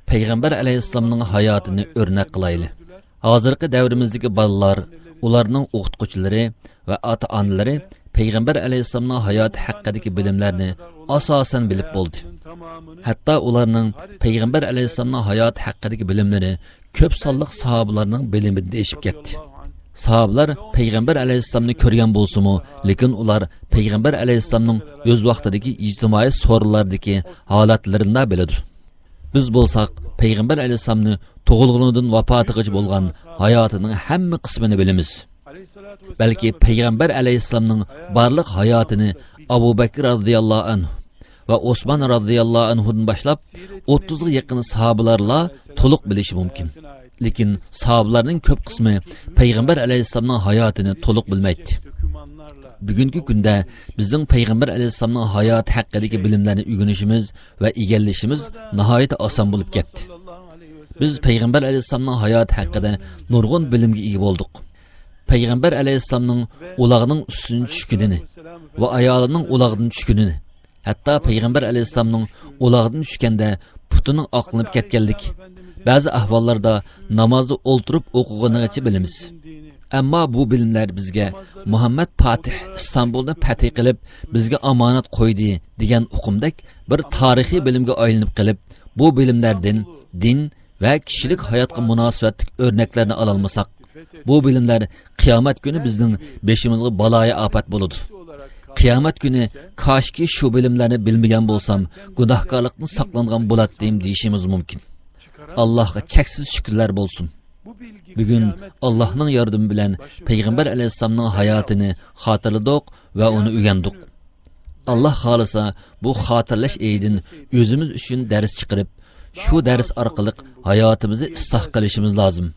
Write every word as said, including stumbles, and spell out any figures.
پەيغەمبەر ئەلەيھىسسالامنىڭ ھاياتىنى ئۆرنەك قىلايلى. ھازىرقى دەۋرىمىزدىكى بالىلار، ئۇلارنىڭ ئوقۇتقۇچىلىرى ۋە ئاتا-ئانىلىرى پەيغەمبەر ئەلەيھىسسالامنىڭ ھاياتى ھەققىدىكى بىلىملەرنى ئاساسەن بىلىپ بولدى. ھەتتا ئۇلارنىڭ پەيغەمبەر ئەلەيھىسسالامنىڭ ھاياتى ھەققىدىكى بىلىملىرى كۆپ سانلىق ساھابىلارنىڭ بىلىمىدىن ئېشىپ كەتتى. ساھابىلار پەيغەمبەر ئەلەيھىسسالامنى كۆرگەن بولسىمۇ، لېكىن ئۇلار پەيغەمبەر ئەلەيھىسسالامنىڭ ئۆز ۋاقتىدىكى ئىجتىمائىي سورۇنلاردىكى ھالەتلىرىنىلا بىلىدۇ. بىز بولساق پەيغەمبەر ئەلەيھىسسالامنى تۇغۇلغىنىدىن ۋاپاتىغىچە بولغان ھاياتىنىڭ ھەممە قىسمىنى بىلىمىز. بەلكى پەيغەمبەر ئەلەيھىسسالامنىڭ بارلىق ھاياتىنى ئەبۇ بەكىر رازىياللاھۇ ئەنھۇ ۋە ئوسمان رازىياللاھۇ ئەنھۇدىن باشلاپ ئوتتۇزغا يېقىن ساھابىلارلا تولۇق بىلىشى مۇمكىن. لېكىن ساھابىلارنىڭ كۆپ قىسمى پەيغەمبەر ئەلەيھىسسالامنىڭ ھاياتىنى تولۇق بىلمەيتتى. بۈگۈنكى كۈندە بىزنىڭ پەيغەمبەر ئەلەيھىسسالامنىڭ ھاياتى ھەققىدىكى بىلىملەرنى ئۆگىنىشىمىز ۋە ئىگىلىشىمىز ناھايىتى ئاسان بولۇپ كەتتى. بىز پەيغەمبەر ئەلەيھىسسالامنىڭ ھاياتى ھەققىدە نۇرغۇن بىلىمگە ئىگە بولدۇق. پەيغەمبەر ئەلەيھىسسالامنىڭ ئۇلاغنىڭ ئۈستىدىن چۈشكىنىنى ۋە ئايالىنىڭ ئۇلاغدىن چۈشكىنىنى، ھەتتا پەيغەمبەر ئەلەيھىسسالامنىڭ ئۇلاغدىن چۈشكەندە پۇتىنىڭ ئاقلىنىپ كەتكەنلىكى، بەزى ئەھۋاللاردا نامازدا ئولتۇرۇپ ئوقۇغىنىغىچە بىلىمىز. ئەمما بۇ بىلىملەر بىزگە مۇھەممەد پاتىھ ئىستانبۇلنى پەتھى قىلىپ، بىزگە ئامانەت قويدى دېگەن ئۇقۇمدەك بىر تارىخىي بىلىمگە ئايلىنىپ قېلىپ، بۇ بىلىملەردىن دىن ۋە كىشىلىك ھاياتقا مۇناسىۋەتلىك ئۆرنەكلەرنى ئالالمىساق، بۇ بىلىملەر قىيامەت كۈنى بىزنىڭ بېشىمىزغا بالايىئاپەت بولىدۇ. قىيامەت كۈنى «كاشكى شۇ بىلىملەرنى بىلمىگەن بولسام، گۇناھكارلىقتىن ساقلانغان بولاتتىم» دېيىشىمىز مۇمكىن. ئاللاھقا چەكسىز شۈكۈرلەر بولسۇن. بۈگۈن ئاللاھنىڭ ياردىمى بىلەن پەيغەمبەر ئەلەيھىسسالامنىڭ ھاياتىنى خاتىرىلىدۇق ۋە ئۇنى ئۆگەندۇق. ئاللاھ خالىسا، بۇ خاتىرىلەش ئېيىدىن ئۆزىمىز ئۈچۈن دەرس چىقىرىپ، شۇ دەرس ئارقىلىق ھاياتىمىزنى ئىسلاھ قىلىشىمىز لازىم.